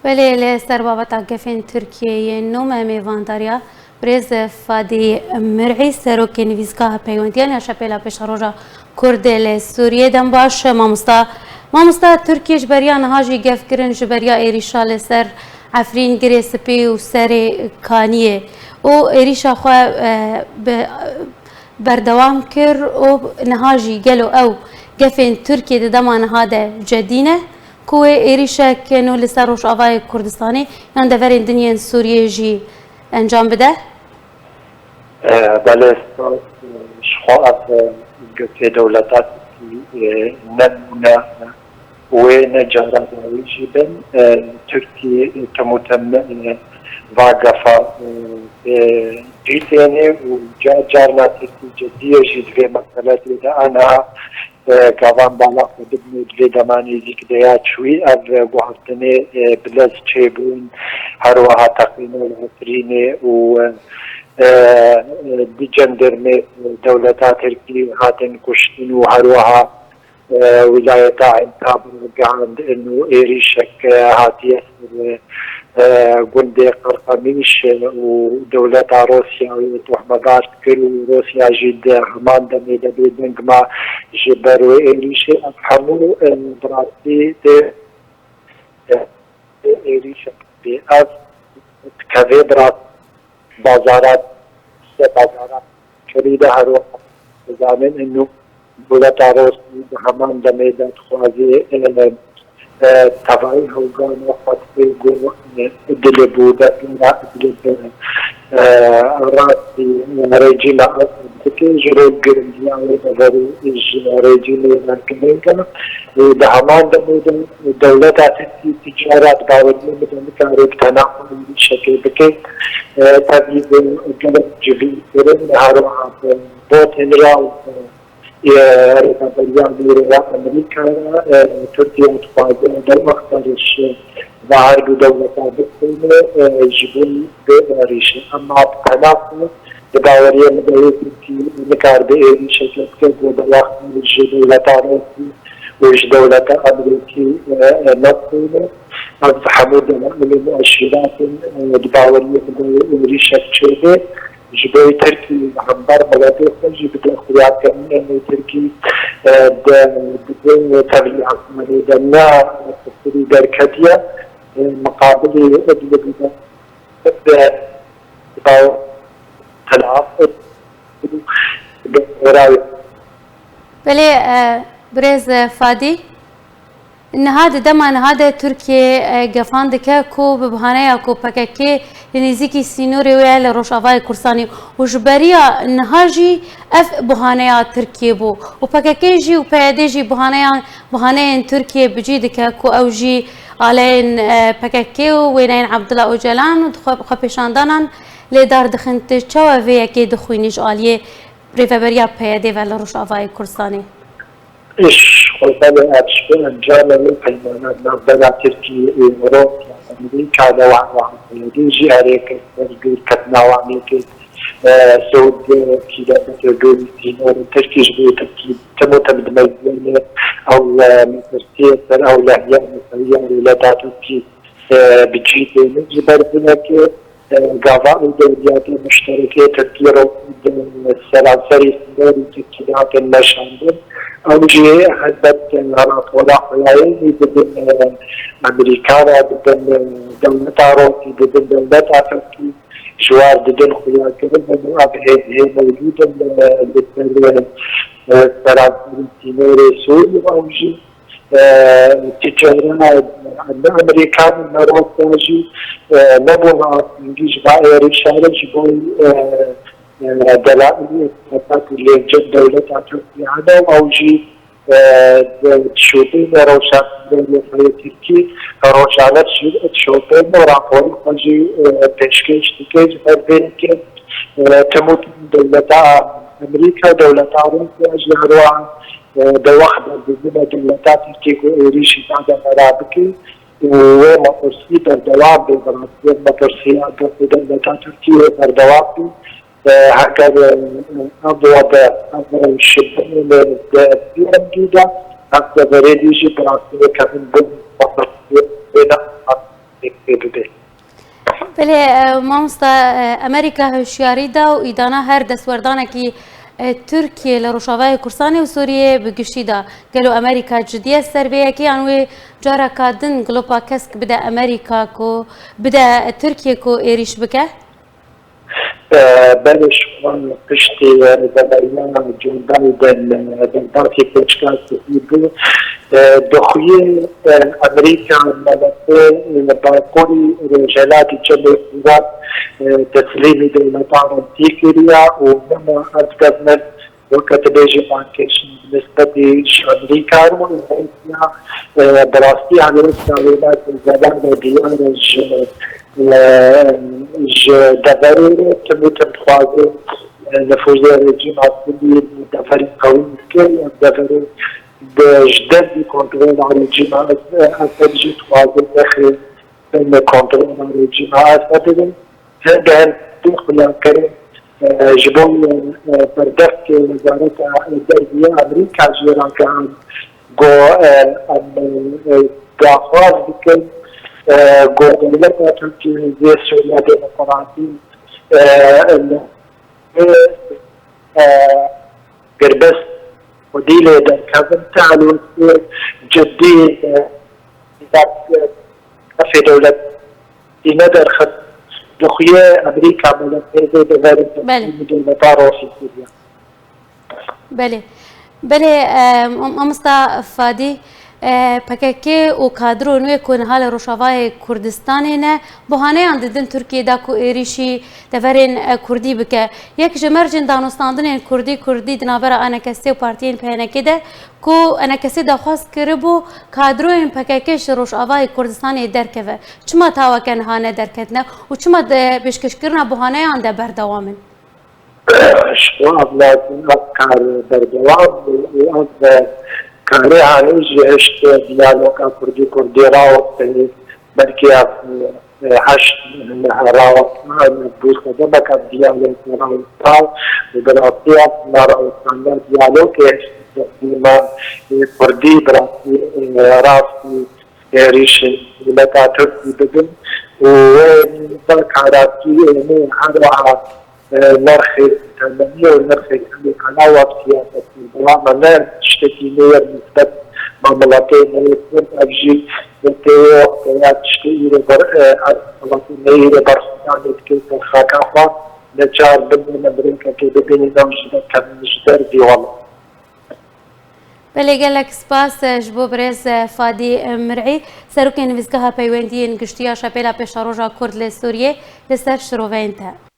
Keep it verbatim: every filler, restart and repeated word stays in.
Belê, li ser babeta gefên Tirkiyeyê nû me mêvandariya birêz Fadî Mir'î, serokê nivîska peywendiyan ya Şepêla Pêşeroja Kurdê li Sûriyê. Dem baş, mamosta. Mamosta, Tirkiye ji beriya niha jî gef kirin ji beriya êrîşa li ser Efrîn, Girê Spî û Serê Kaniyê û êrîşa xwe, e, bi berdewam kir û niha jî gelo ew gefên Tirkiyê di dema niha de cedî ne ku wê êrîşek nû li ser Rojavayê Kurdistanê yan deverên din yên Sûriyê jî encam bide? E, belê, spas, e, ji xwe ev, e, gefê dewleta Tirkî, e, ne nû ne, wê ne cara dawî jî bin, e, Tirkî, e, tim û tim, e, va gefa, e, e, cî tênê û car carna Tirkî ceddiye jî di vê meseletê de. Aniha, e, gavan bala xwe bidinê di vê dema nêzîk de ya çûyî. Ev, e, guhertinê, e, bi lez çêbûn, her wiha teqîna li Efrînê û, e, e, di cendirmê, e, dewleta Tirkî hatin kuştin û her wiha e, wîlayeta Entab ragihand û êrîşek, e, hatiye ser, e, gundê Qerqemîş, e, û dewleta Rûsya wê tohmedar kir û Rûsya jî di heman demê de bêdeng ma ji ber wê êrîşê. Ev hemû, e, bi rastî tê, e, êrîşek bê ev dikeve bi rast bazaran, se bazaran kerî de her wiha dizanin inu dewleta Rûsî di heman demê de dixwazê, e, e, tevayî hewlgana xwe dibê ku, e, Idlib û destgera Idlib, e, rastî, e, rejîma Esed bike, ji ro giringiya wê de berê ji rejîmê re girîng e. Û di heman demê de dewleta Tirkî ti cara di baweriyê min de nikare bi tena xwe êrîşekê bike. E, tevî bi gelek civîn kirin, her wiha bi botên re û, e, rêveberiya nû ya Amerîka re, e, Tirkiye dixwaze ew axtarîş, e, va her du dewleta bixwîne, e, ji bo vê êrîşê. Ema bi tena xwe di baweriyê min de yê Tirkî nikaribe êrîşeke bike ku bi axtarîş ji dewleta Rûsî û ji dewleta Amerîkî, e, e, nexwîne. Ev hemû delail û mueşîrat in, e, di baweriyê min de yê êrîşek çêbe. Ji bo Tirkî li hember miletê xwe jî bide xuyakirinê, Tirkî, e, di, di vê tevlî hesmarê de ne qisirî derketiye, e, miqabilê Idlibî de, de, de, Tel Aviv, de, Belê, e, birêz, e, Fadî. Niha di dema niha de Tirkiye, e, gefan dike ku bi bahaneya ku P K K li nêzîkî sînorê wê ye li Rojavayê Kurdistanê û ji beriya niha jî ev bahaneya Tirkiye bû û P K K jî û P Y D jî bahaneyan, bahaneyên Tirkiye bi cî dike ku ew jî aleyên, e, P K K û wêneyên Abdullah Ocalan û xwe, xwepêşandanan lê dar dixin. Tu çawa vê yekê dixwînî ji aliyê Rêveberiya P Y D ve li Rojavayê Kurdistanê? Ji xwe belê ev ji bo encamê wê peymana navbera Tirkiyê û Ewropa, Amerîka de wan wan P Y D jî erê kir ser dûrketina wan yekê, e, sewd, e, kîlometre dûrî sînorê Tirkî ji bo Tirkî tim û tim dimeziyêne ew, e, metirsiyê ser ew lehiya mesewî ya dewleta Tirkî, e, bi cî têne. Ji ber vê yekê, e, gava ew dewriyatê muşterekê Tirkî re di seranserê sînorê Tirkî de hatin meşandin. Ew jî helbet, e, rapora xwe ya yê didin, e, Amerîka re, didin, e, dewleta Rûsî, didin dewleta Tirkî, ji war didin xuyakirin û ev hê-, hê mewcûd in, e, li ser, e, seranserê sînorê Sûrî. Ew jî, e, ti cara ne Amerîka ne Rûsya jî, e, nebûna astengî ji va êrîşa re ji bo, e, e, delailê îstixbaratî lê cem dewleta Tirkiyê hene û ew jî, e, di şopên rewşenbîrê Tirkî rojane şopên û raporê xwe jî, e, pêşkêş dike. Ji ber vê yekê, e, tim û tim dewleta Amerîka, dewleta Rûsya jî her wiha, e, di wext de dibîne dewleta Tirkî ku êrîşî nade me re bike û wê metirsî berdewam be, bi rastî metirsî ya dewleta Tirkî wê berdewam be. E, heger, e, ev wade, ev rewş bimîne di vî rengî de, ev deverê dî jî bi rastî wê kevin bin metirsiyê wê ne. bibe. Belê, e, mamosta, e, Amerîka hişyarî da û îdana her destwerdanekî, e, Tirkiyê li Rojavayê Kurdistanê û Sûriyê bi giştî da. Gelo Amerîka cidî ye ser vê yekê, yan wê careka din glopa kesk bide Amerîka ku bide Tirkiyê ku êrîş bike? E, belê, ji xwe piştî rêveberiya Joe Biden, e, derbasî pêşka sihî bû. E, dixuye, e, Amerîka meletê, e, Bakurî Rojhilatî Çemê Fûrat, e, teslîmî dewleta Rûsî kiriya û nema ev demir, weke tu bêjî, bankêş bi nisbetî ji Amerîka re û Rûsya, e, bi rastî helwesta wêna ku zelan ve diyar e ji, e, ji deverê re tim û tim dixwaze, e, nifûzê rejîma Sûriyê li deverê qewî bike, yan deverê bi, ji derdî kontrola rejîma Es-, Esed jî dixwaze nexê li kontrola rejîma Esedê bin. Hin bi hin tê xuyakirin, e, ji bo, e, berdevkê Wezareta Derviye Amerîka jî ragihan ku, e, em, e, daxwaz dikin, e, ku dewleta Tirkiyê yê Sûriya Demokratîk, e, e, girbest xwedî lê derkevin, te helwestê cidî, e, def-, defê dewletî nederxist, dixuye Amerîka meletê vê deverê Belê. Dewleta Rûsî kiriye. Belê. Belê, e, mam-, mamosta Fadî, e, P K K û kadro nû yê ku niha li Rojavayê Kurdistanê ne, buhaneyan didin Tirkiyê da ku êrîşî deverên, e, Kurdî bike. Yek ji mercên danûstandinên Kurdî, Kurdî di navbera A N K S û partiyên P N K de ku A N K S daxwaz kiribû kadroyên P K K ji Rojavayê Kurdistanê derkeve. Çima ta weke niha nederketine û çima di pêşkêşkirina buhaneyan de berdewam in? Ji bo ev lazim, ev kar berdewam bû û ev karê hanî jî hişt diyaloga Kurdî Kurdî rawestinê, belkî ev, e, heşt meh rawestan bû sedemeke diyalog rawestan û bi rastî ev me rawestaniya diyalogê hişt dîma, e, Kurdî bi rastî, e, rastî êrîşên dewleta Tirkî bibin û wê vê karakî ênê her wiha, e, nirxê temenî û nirxê kemî qelewa siyaset berdewam e, ne tiştekî nû ye nisbet bi miletê me yê Kurd, ev jî tê yo, ya tiştê îro ber, e, ev miletê me îro berxwedanê dike ser xaka xwe, neçar bimîne bi rêkekê bibînin ew ji der kevin ji der dîwala. Belê, gelek spas, e, ji bo birêz, e, Fadî, e, Mir'î, serokê Nivîsgeha Peywendiyên Giştî ya Şepêla Pêşeroja Kurd li Sûriyê, li ser şiroveyên te.